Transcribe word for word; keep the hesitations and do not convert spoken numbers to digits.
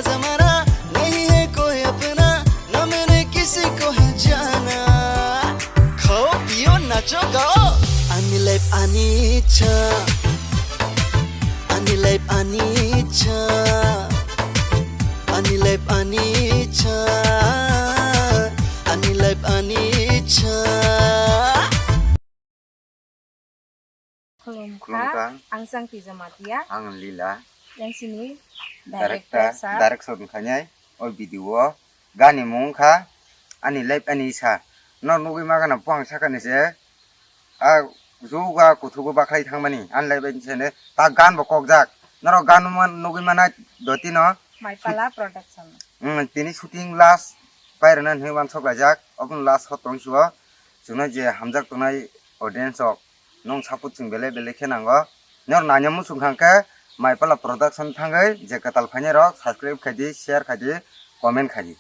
जमाना नहीं है कोई अपना, ना मैंने किसी को है जाना। खाओ पियो नाचो गाओ, ani life ani ichha, ani life ani ichha, ani life ani ichha, ani life ani ichha. Khulumkha. Khulumkha. Ang Sangti Jamatia. Ang Lila. Yang sini director, director sa. Direction khainai o video o gani mung kha ani life ani sa. No nugwi magana puang sakani se a juga kuthugo bakhai thangmani ani life ani se ne ta gan bo kokjak. Norok gan man nugwi manai dotino. Maipala Production. Mm, tini shooting last pairana hinwi wansok laijak. Obon last hot tong sio. Chwngno je hamjak tongnai audience rok, nwng support chwng belai belai khe nango. Nor nanya muchung thang khe Maipala Production thangwi je kwtal phainai rok subscribe khai di, share khai di, comment khai di.